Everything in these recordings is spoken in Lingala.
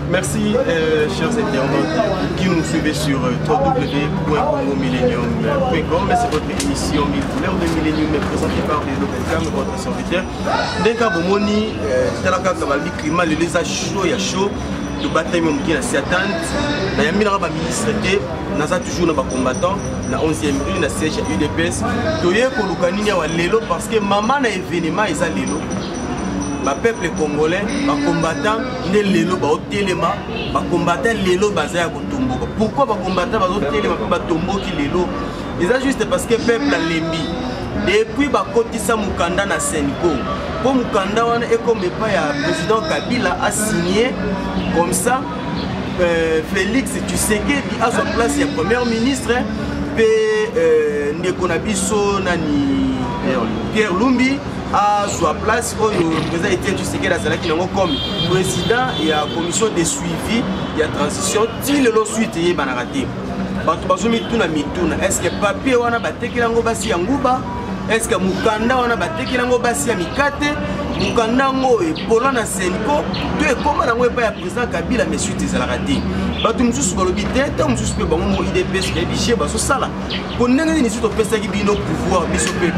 Merci, chers internautes qui nous suivez sur www.congomillennium.com. C'est votre émission Mille couleurs de Millennium présentée par Lelo Belkam, votre serviteur. Ndenge bomoni, tala kaka balobi climat lelo eza chaud ya chaud. Tobatami moke na siatante, nayambi nanga baministre te, naza toujours na bacombattant na 11e rue na siège ya UDPS. Toye koluka nini awa lelo? Parce que mama na événement eza lelo. Bapeuple congolais, bacombattant nde lelo baotelema, bacombattant lelo baza ya kotomboka. Pourquoi bacombattant bazotelema mpe batomboki lelo? Eza juste parce que peuple alembi depuis bakotisa mokanda na CENCO, mpo mokanda wana ekoma epai ya président Kabila asigné comme ça, Félix Tshisekedi azwa place ya premier ministre, mpe ndeko na biso nani, Pierre Lumbi, azwa place oyo président Etienne Tshisekedi azalaki nango comme président ya commission de suivi ya transition. Ti lelo suite eyebanaka te. Bato bazomituna mituna: est ce que papier wana batekeli yango basi ya nguba? Est ce que mokanda wana batekeli yango basi ya mikate? Mokanda yango epola na CENCO to ekóma nango epai ya président Kabila, mais suite ezalaka te. Bato mosusu balobi te, ntango mosusu mpe bango moko UDPS bayebi je bazosala po ndenge nini. Si topesaki bino pouvoir, biso peuple,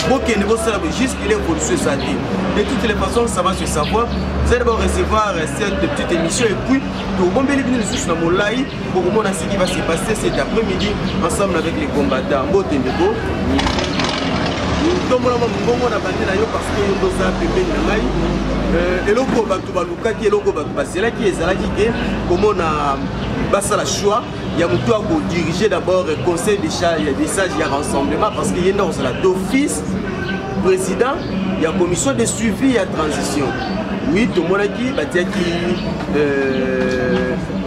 bokende bosala boye, jusque l'évolution eza te. De toutes les façons, ça va se savoir. Vous allez d'abord recevoir cette petite émission et puis tobombeli bino lisusu na molai, bokomona ce qui va se passer cet après-midi ensemble avec les combattants. Mbote ndeko, tombolama mongongo na bandi na yo parce que yo nde oza pembeni na ngai. Eloko bato balukaki, eloko bato bazelaki, ezalaki ke komona basala choix ya motu akodiriger d'abord conseil des sages ya rassemblement, parce que ye nde akozala d'office président ya commission de suivi ya transition. Oui, tomonaki batiaki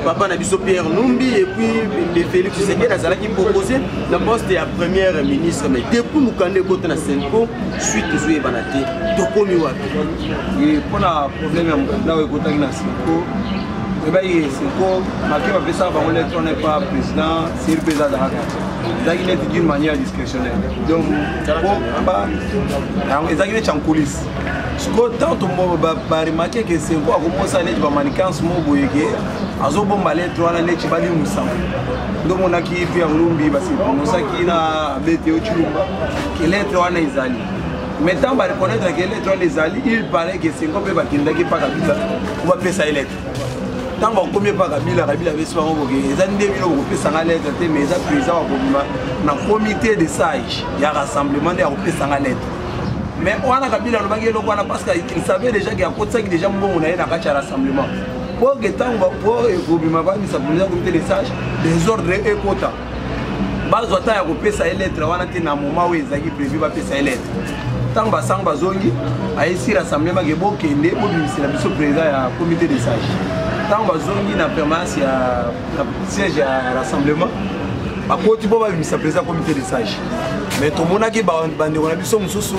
papa na biso Pierre Numbi et puis Félix Tshisekedi azalaki proposé na poste ya premier ministre, mais depuis mokanda ekota na CENCO, suite ezoyebana te. Tokomi wapi? Mpona problème ya mokanda oyo ekotaki na CENCO, oyebaki CENCO make bapesaka bango lettre wana epa président CRP, eza azalaka, ezalaki neti d'une manière discrétionnelle, donc ezalaki neti en coulisse. Sikoyo ntango baremarquer ke CENCO akomosala neti bamanigances moko boye ke azobomba lettre wana neti balimwisa, nde omonaki Pierre Lumbi baseprononçaki na abete Tshilumba ke lettre wana ezali. Mais ntango bareconnaître ke lettre wana ezali, il paraît ke CENCO mpe bakendaki epa Kabila po bapesa ye lettre. Ntango bakomi epa Kabila, Kabila apesi bango boke: eza nde bino bokopesanga lettre te, mais eza président bakobima na comité de sage ya rassemblement nde akopesanga lettre. Mais wana Kabila alobaki eloko wana parce que il savait déjà ke akotisaki déjà mbongo na ye na kati ya rassemblement, po ke ntango po ekobima babimisa président comité de sage, désordre ekota, bazwa ta ya kopesa ye lettre wana te na moment oyo ezalaki prévu bapesa ye lettre. Ntango basango bazongi, ayesi rassemblement ke bokende bobimisela biso président ya comité de sage. Ntango bazongi na permanence ya siège ya rassemblement, bakoti mpo babimisa président comité de sage, mais tomonaki bandeko na biso mosusu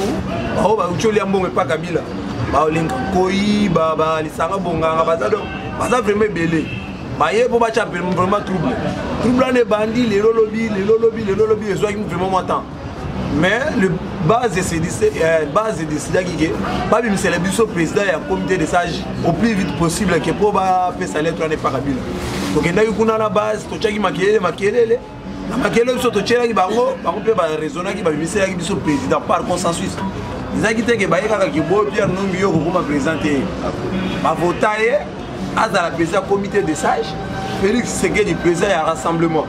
bao bauti olia mbongo epa Kabila, baolinga koyi balisanga bonganga, baza donc baza vraiment ebele, baye mpo batya vraiment trouble. Trouble wana ebandi lelo lobi, lelo lobi, lelo lobi, ezwaki vraiment mwa temps, mais le base base décidaki ke babimisela biso président ya comité de sage au plus vite possible, ke mpo bapesa lettre wana epa Kabila. Tokendaki kuna na base, totiaki makelele, makelele na makelele biso totielaki bango, bango mpe baraisonnaki, babimiselaki biso président par consensus. Ezalaki te ke baye kaka kiboyo Pierre Numbi yo kokoma président te. Bavota ye azala président comité de sage, Félix Tshisekedi président ya rassemblement.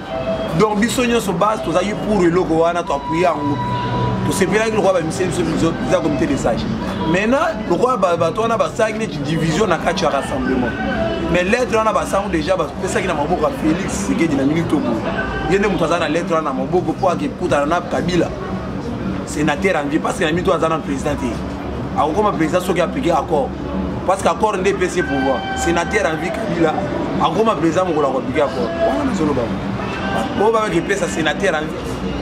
Donc biso nyonso base tozalaki pour eloko wana, toappuyer yango, tosepelaki lokola bamiseli biso eza comité de sage. Maintenant, lokola bato wana basalaki neti division na kati ya rassemblement, mais lettre wana basango déjà bapesaki na maboko ya Félix Tshisekedi na minute oboye, ye nde moto aza na lettre wana na maboko mpo akekutana na Kabila, sénateur en vie, parce que na minute oyo aza na président te. Akokoma président soki appliqué accord, parce que accord nde epesi pouvoir. Sénateur en vie Kabila akokoma président mokolo akoappliquer accord wana. Nazoloba po babaki epesa sénateur en vie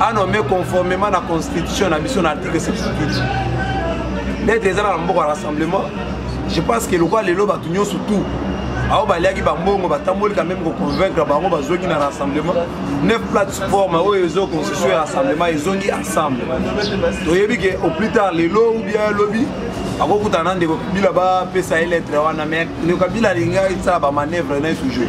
anommé conformément na constitution na biso na article 78. Lettre eza na maboko ya rassemblement. Je pense que lokola lelo bato nyonso tout ao baliaki bambongo batamboli quand même koconvaincre bango, bazongi na rassemblement, neuf plateforme oyo ezoconstitue rassemblement ezongi ensemble. Toyebi ke au plus tard lelo ou bien lobi. Akokutana na ndeko Kabila bapesa ye lettre wana, mais ndeko Kabila alingi asala bamanœuvre na ye toujours.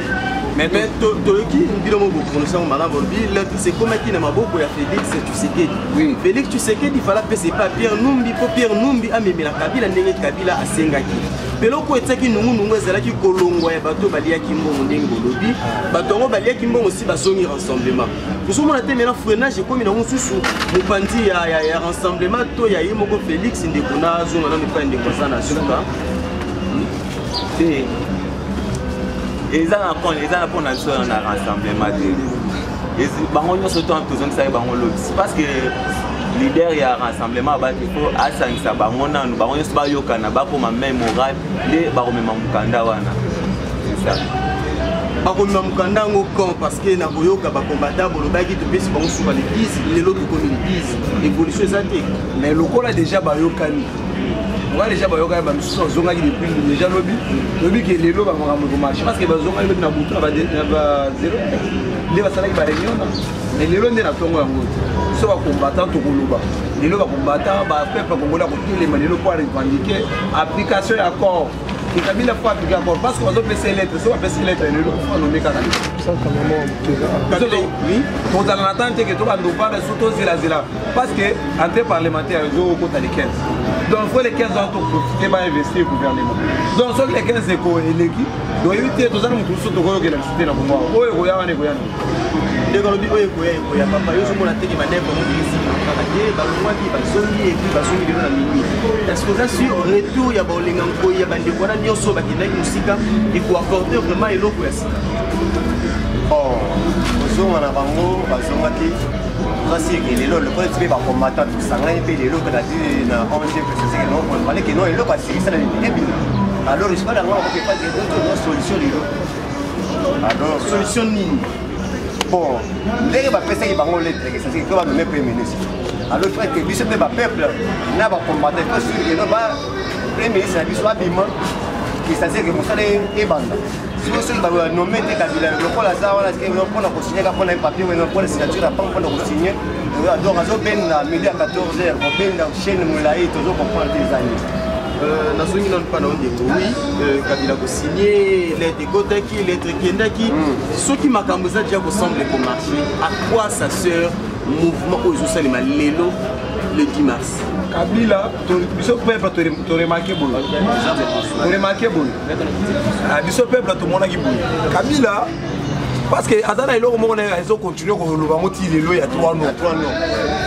Mais toyoki bino moko boprononce yango malamu, bolobi lettre sekomaki na maboko ya Félix Tshisekedi. Oui. Félix Tshisekedi fala apesa epa Pierre Numbi mpo Pierre Numbi amemela Kabila ndenge Kabila asengaki. Eloko etiaki nungunungu ezalaki kolongwa ya bato baliaki mbongo. Ndenge bolobi, bato yango baliaki mbongo, si bazongi rassemblement, tozomona te. Maintenant freinage ekomi nango mosusu mopanzi ya rassemblement to ya ye moko Félix. Ndeko, nazonga nano epai ndeko aza na suka. Te, eza na compte, eza na mpona biso na rassemblement te. Bango nyonso to tozongisaki bango lobi parce que leader ya rassemblement abaki fo asangisa bango nanu, bango nyonso bayokana, bakoma même moral nde bakomema mokanda wana, c'est ça. Bakomema mokanda yango quand? Parce que na koyoka bacombattants, bolobaki topesi bango suka le 10. Lelo tokomi le 10, évolution eza te. Mais lokola déjà bayokani, lokola déjà bayokani, bamisusu bazongaki depuis déjà lobi. Lobi ke lelo bamakambo ekomarche parce que bazongaki lobi na butu na ba 0 nde basalaki baréunion na, mais lelo nde na ntongo yango te. So bacombattant, tokoloba lelo bacombattant, bapeuple congolais akotelema lelo po arevendiquer application ya accord ke Kabila faut appliquer accord, parce que bazopesa lettre. So bapesi lettre lelo, faut anommer kaka. Tozala na temps te ke tobanda ovanda so tozelazela, parce que entrée parlementaire ezokota le 15. Donc faut le 15 wana toprofite bainvestir gouvernement. Donc soki le 15 eko eleki, toyebi te, toza na motu mosusu tokoyokela biso te na kongo awa. Oyo ekoya wana ekoya nango. Ndeko alobi oyo ekoya, ekoya. Papa, yo ozomona teke manœuvre moko esika kaka te, balongwaki, bazongi, et puis bazongi lelo na minuit. Est ce que oza sur retour ya baolenga nkoi ya bandeko wana nyonso bakendaki mosika ekoapporte vraiment eloko ya sika? Bon, kozonga na bango, bazongaki, toza sike lelo lokola ti mpe bacombattants tosangani mpe lelo mpe na ong paleke no eloko asikisala ebima. Alors esika yango akoki epa solution lelo. Alors solution nini? Bon, ndenge bapesaki bango lettre ke sasiki to banommer premier ministre, alors il faut que biso mpe bapeuple na bacombattant, il faut sûr ke no ba premier ministre na biso abima, ke c'est-à-dire ke mosala ebanda. Sikoyo soki banommer te Kabila lokola aza wana mpona kosigne ka mpona papier, mpona signature ya pamba, mpona kosigne, donc azobenda midi ya 14 heures, kobenda chaîne molai, tozocomprendre te eza nini. Nazongi nanu mpa na yo ndeko. Oui, Kabila kosigne lettre ekotaki, lettre ekendaki. Soki makambo eza déjà kosemble komarche, à quoi ça sert mouvement oyo ezosalema lelo le 10 mars? Kabila, biso peuple toremarquer boye, toremarquer boye, biso peuple tomonaki boye Kabila, parce que aza na eloko moko na ye azocontinue koloba ngo ti lelo ya 3 non.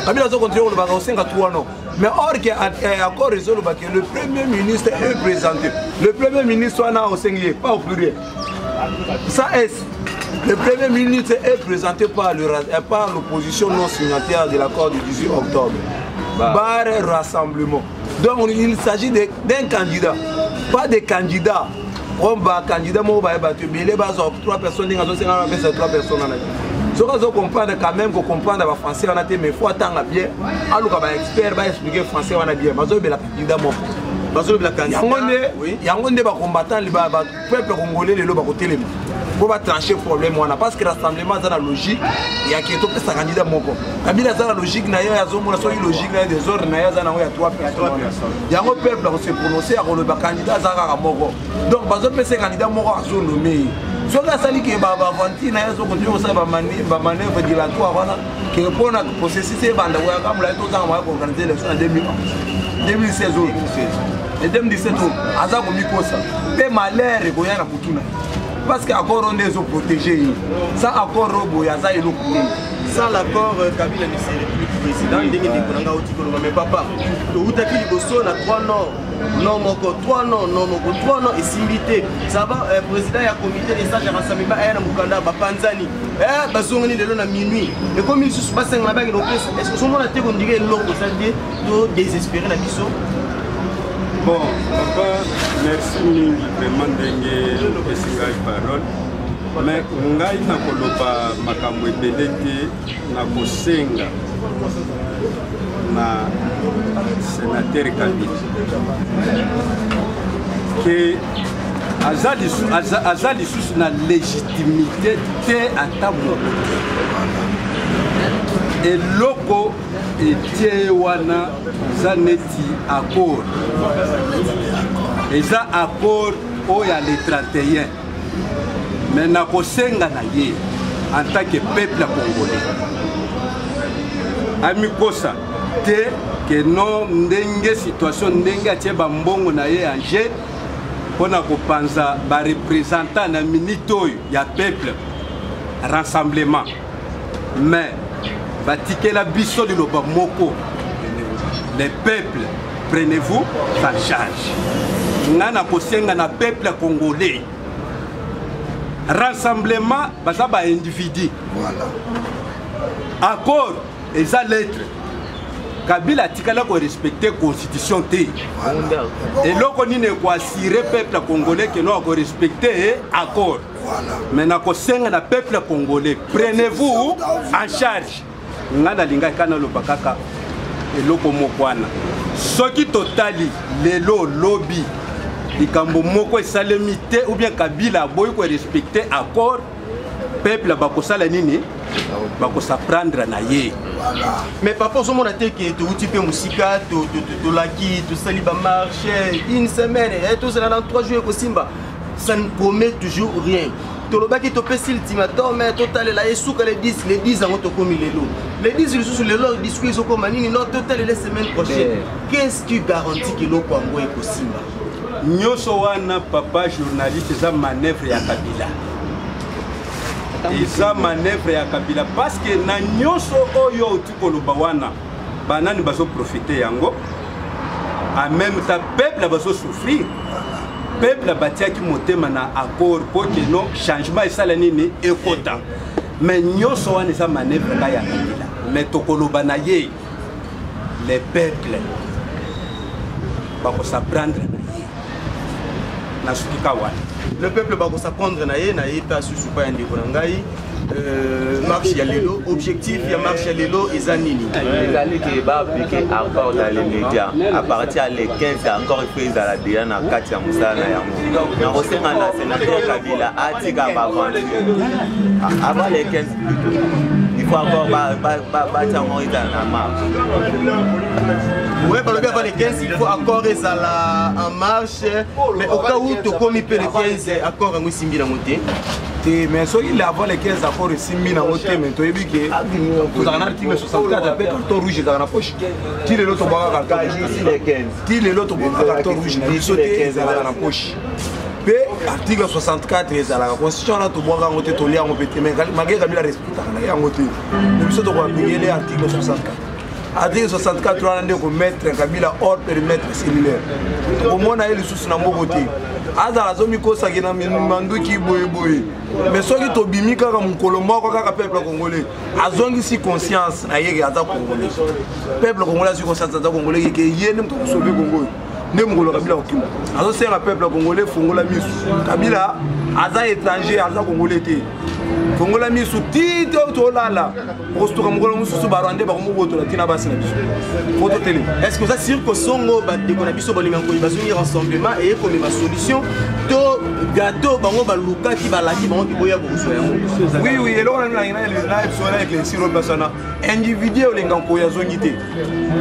Kabila azocontinue kolobaka kosenga 3 non, mais or que accord ezoloba ke le premier ministre est présenté. Le premier ministre wana osengi ye pas au pluriel, ça est le premier ministre est présenté par l'opposition non signataire de l'accord du 18 octobre barre rassemblement. Donc il s'agit d'un candidat, pas de candidat comme bacandidat moko baye bato ebele bazwa trois personnes. Ndenge azosenga bapesa trois personnes wana, soki azocomprendre quand même, kocomprendre bafrançais wana te, mais faut atanga bien, aluka baexpert baexpliquer français wana bien. Bazolobela candidat moko. Bazolobela candidat. Yango nde, yango nde bacombattant, peuple congolais lelo bakotelema mpo batranche problème wana, parce que rassemblement aza na logique ya ke topesa candidat moko. Kabila aza na logique na ye, azomona soki logique na ye, désordre na ye aza nango ya trois personnes. Yango peuple akose prononce, akoloba candidat aza kaka moko. Donc bazopesa candidat moko, azonommer ye. Soki asali ke baaventure na ye, azokontinue kosala bamanœuvre dilatoire wana ke mpona processus ebanda koyaka molai, tozanga moya koorganiser élection na 2011, 2016 oyo e 2017 oyo, aza komikosa mpe malheur ekoya na mutu na ye, parce que accord oyo nde ezoprotege ye. Sans accord oyo boye, aza eloko te. Sans l'accord, Kabila ne serait plus président, ndenge ndeko na ngai auti koloba. Mais papa, toutaki liboso na 3 non, non moko, 3 non, non moko, 3 non, esimbi te. Ça va, président ya comité des sages ya rassemblement aya na mokanda, bapanzani, bazongani lelo na minuit, ekomi lisusu basengana bakende kopesa. Est ce que ozomona te kondire eloko eza te, to désespéré na biso? Bon papa, merci mingi vraiment ndenge opesi ngai parole. Mais ngai nakoloba makambo ebele te. Nakosenga na sénateur Kabila ke aza lisusu na légitimité te ata moko te. Eloko etie ye wana eza neti accord, eza accord oyo ya le 31. Mais nakosenga na ye en tant que peuple congolais amikosa te ke non, ndenge situation, ndenge atie bambongo na ye en jeu mpo na kopanza bareprésentant na minute oyo ya peuple rassemblement. Mais batikela biso liloba moko: le peuple, prenez-vous en charge. Nga na kosenga na peuple congolais, rassemblement baza baindividu. Voilà. Accord eza lettre. Kabila atikala korespecte constitution te. Eloko nini ekoassure peuple congolais ke no akorespecte accord? Mais nakosenga na peuple congolais, prenez-vous en charge. Ngai nalingaki kaka naloba kaka eloko moko wana. Soki totali lelo, lobi likambo moko esalemi te ou bien Kabila aboyi korespecte accord, peuple bakosala nini? Bakosaprendre na ye. Mais papa, ozomona te ke touti mpe mosika, tolaki, tosali bamarche une semaine, tozala na 3 jours ekosimba, ça ne promet toujours rien. Tolobaki topesi ultimatum, totalela ye suka le 10. Le 10 yango tokomi lelo, le 10 lisusu lelo discours ezokoma nini? Non, totalela semaine prochaine. Qu'est-ce qui garantit ke eloko yango ekosimba? Nyonso wana, papa journaliste, eza manœuvre ya Kabila, eza manœuvre ya Kabila, parce que na nyonso oyo outi koloba wana, banani bazoprofite yango? En même temps peuple bazosouffrir. Peuple batiaki motema na accord mpo ke no changement esala nini, ekota. Mais nyonso wana eza manœuvre ka ya Kabila. Mais tokoloba na ye, le peuple bakosaprendre na ye. Nasuki ka wana. Le peuple bakosaprendre na ye. Na ye mpe asusu pa ya ndeko na ngai. Marche ya lelo, objectif ya marche ya lelo eza nini? Ezali ke baappliquer accord dans les médias. À partir ya le 15, encore il faut ezala deya na kati ya mosala na yango. Nakosenga na sénateur Kabila atika baaventure. Avant le 15 plutôt, il faut encore batia yango ezala na marche. Ouais, balobi avant le 15 il faut accord ezala en marche. Mais au cas où tokomi mpe le 15, accord yango esimbi nango te? Te, mais soki le avant le 15 accord esimbi nango te, mais toyebi ke tozalaka na article 64 mpe carton rouge ezalaka na poche. Ti lelo tobwaka carton rouge, ti lelo tobwaka carton rouge na biso te, ezalaka na poche. Mpe article 64 ezalaka constitution wana, tobwaka yango te, tolia yango mpe te. Mais malgré Kabila respectaka na yango te, mais biso tokoappliquer article 64. Article 64 wana nde komettre Kabila hors périmètre cellulaire. Tokomona ye lisusu na moko te. Azala azomikosaki na manduki boyeboye, mais soki tobimi kaka mokolo moko kaka, peuple congolais azongisi conscience na ye ke aza congolais. Peuple congolais azwi conscience aza congolais, ke ye nde moto akosauve Kongo oyo. Nde mokolo Kabila kokima, azosenga peuple congolais, fongola misu. Kabila aza étranger, aza congolais te. Fongola misu ti to tolala, okosutuka mokolo mosusu barwandais bakomobotola ntina basi na biso. Fo totelema. Est ce que oza sûr kosongo bandeko na biso balinga koyi bazongi rassemblement eye komema solution to gâteau bango balukaki, balaki bango kiboya bokozwa yango? Oui, eloko na biso na éclaircir oyo mpasi wana, individu olinga koya azongi te.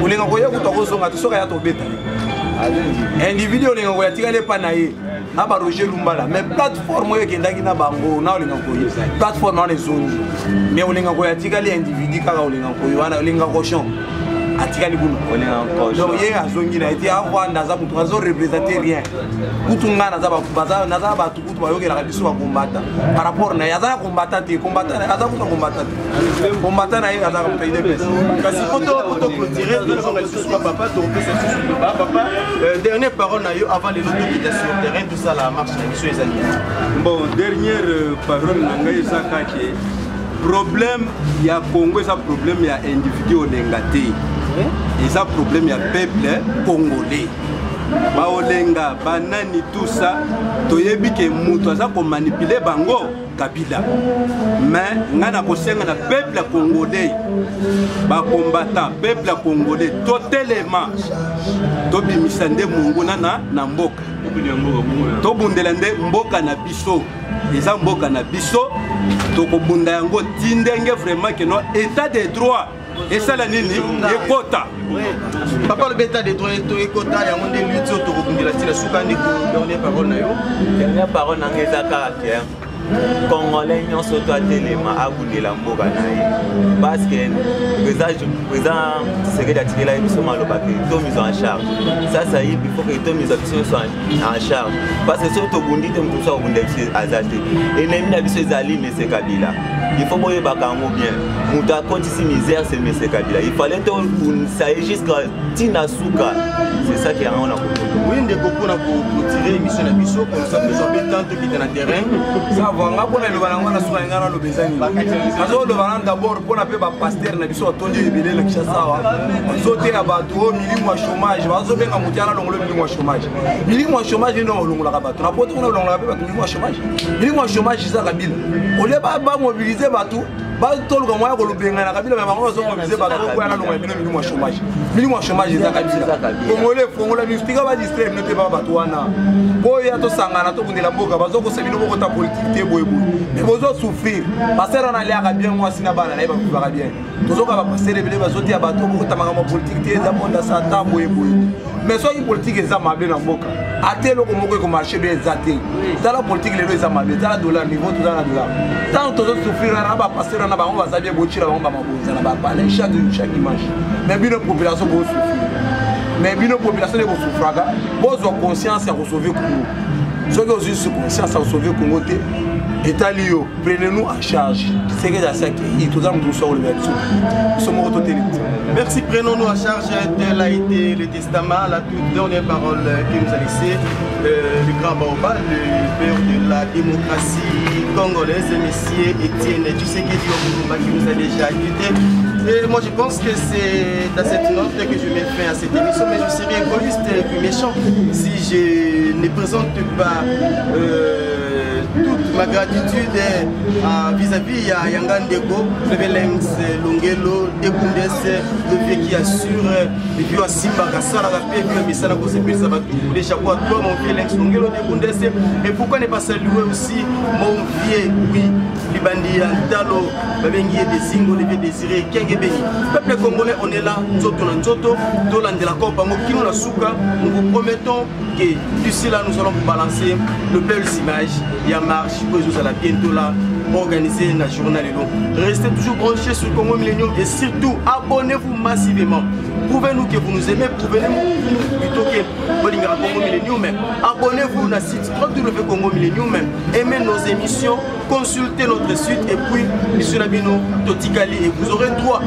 Olinga koya kutu akozonga te. Soki aya, tobeta ye. Individu olinga koya tikali epa na ye na baroger Lumbala. Mais plateforme oyo ekendaki na bango na olinga koya, plateforme wana ezongi, mais olinga koya atikali individu kaka. Olinga koya wana, olinga cochon atikali kuna. Donc ye azongi na ye te, avanda, aza motu azoreprésente rien. Kutu nga naza bato kutu bayokelaka biso bakombata par rapport na ye. Aza na kombata te, kombata aza kutu kombata te, kombata na ye azaka moto UDPS. Kasi po toclôturer, tozonga lisusu pa papa, tokopesa lisusu loba papa. Dernière parole na yo avant lelo tokita sur terrain, tosala marche na biso, eza nini? Bon, dernière parole na ngai eza kake problème ya Congo eza problème ya individu olenga te, eza problème ya peuple congolais. Baolenga banani, tout ça toyebi ke moto aza komanipuler bango Kabila. Mais ngai nakosenga na peuple congolais, bacombattant, peuple congolais, totelema, tobimisa nde monguna na mboka, tobundela nde mboka na biso. Eza mboka na biso, tokobunda yango ti ndenge vraiment ke no état de droit. esala nini ekota. Papa alobi état de droit to ekota, yango nde lutte oyo tokobundela ntina suka. Ndeko, dernière parole na yo. Dernière parole na ngai eza kaka ke Congolais nyonso to atelema, abundela mboka na ye, parce que président Tshisekedi atikela ye biso maloba ke tomizwa en charge. Sasa il faut ke tomizwa biso nyonso en charge, parce que soki tobundi te, moto mosusu akobunda biso aza te. Ennemi na biso ezali Mese Kabila, il faut boyebaka yango bien. Moto akotisi misère, c'est Mese Kabila. Il fallait tobundisa ye jusqu'à ntina suka. C'est ça qui yango na kokoto. Oui, ndeko, mpona koclôturer émission na biso, comme ça tozwa mpe temps tokita na terrain. Ça va. Nga mpona eloba nango na suka, ngai naloba eza nini? Nazoloba nanu d'abord mpona mpe bapasteur na biso batondi ebele na Kinshasa awa, bazoteya bato oyo milimo ya chômage. Bazobenga moto yana alongolo milimo ya chômage. Milimo ya chômage nde olongolaka bato na poto kuna, olongolaka mpe bato milimo ya chômage. Milimo ya chômage eza Kabila. Olie bamobiliser bato, batoluka moya kolobengana Kabila, me bango bazomobiliser bato okoya nalongola bino milimo ya chômage. Milimo ya chômage eza Kabila. Congolais, fongola miso, tika badistraire bino te. Baba bato wana boya tosangana, tobundela mboka. Bazokosa bino bokota politike te, boyeboye, mais bozosouffrir. Pasteur wana aliaka bien, mwasi na bana na ye bavivaka bien. Tozoka bapasteur ebele bazotia bato bokota makambo ya politike te, eza monda satan, boyeboye. Mais soki politike eza mabe na mboka, ate eloko moko ekomarcher bien eza te. Tala politike lelo eza mabe, tala dollar, niveau toza na dollar. Ntango tozosouffrir na bapasteur wana, bango baza bien, botila bango bamabonza na bapale chaque dimanche. Mais bino population bosouffrir, mais bino population nde bosouffraka. Bozwa conscience ya kosauver Congo. Soki ozwi conscience ya kosauver Congo te, etali yo. Prenez-nous en charge. Tshisekedi asaki, toza moto mosusu akolobela biso, biso moko totelemi. Merci, prenons-nous en charge. Tel a été le testament, la toute dernière parole que nous a laissé le grand Baobab, le père de la démocratie congolaise, Monsieur Étienne Tshisekedi Wa Mulumba, qui nous a déjà quittés. Et moi, je pense que c'est à cette note que je mets fin à cette émission, mais je serais égoïste et puis méchant si je ne présente pas toute ma gratitude vis-à-vis ya Yanga Ndeko, Revelengs Longelo, Dekundes, le vieux qui assure, et puis Simba Kassala, et puis Misala Kosepelisa Batou, les chapeaux à toi, mon vieux Lengs Longelo, Dekundes, et pourquoi ne pas saluer aussi mon vieux, oui, Libandi Antalo, babengi ye Desingo, le vieux Désiré, Kenge Beni. Peuple congolais, on est là, nzoto na nzoto, tolandela kopa bango kino na suka. Nous vous promettons que d'ici là, nous allons vous balancer le belles images ya marche que nous allons bientôt là organiser la journée lelo. Restez toujours branchés sur Congo Millennium et surtout abonnez-vous massivement. Prouvez-nous que vous nous aimez, prouvez-nous plutôt que bolingaka Congo Millennium. Abonnez-vous na site www Congo Millennium, aimez nos émissions, consultez notre site et puis biso na bino totikali et vous aurez droit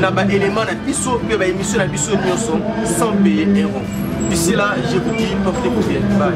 na ba élément na biso pe ba émission na biso nyonso sans payer un rond. D'ici là, je vous dis, portez-vous bien. Bye.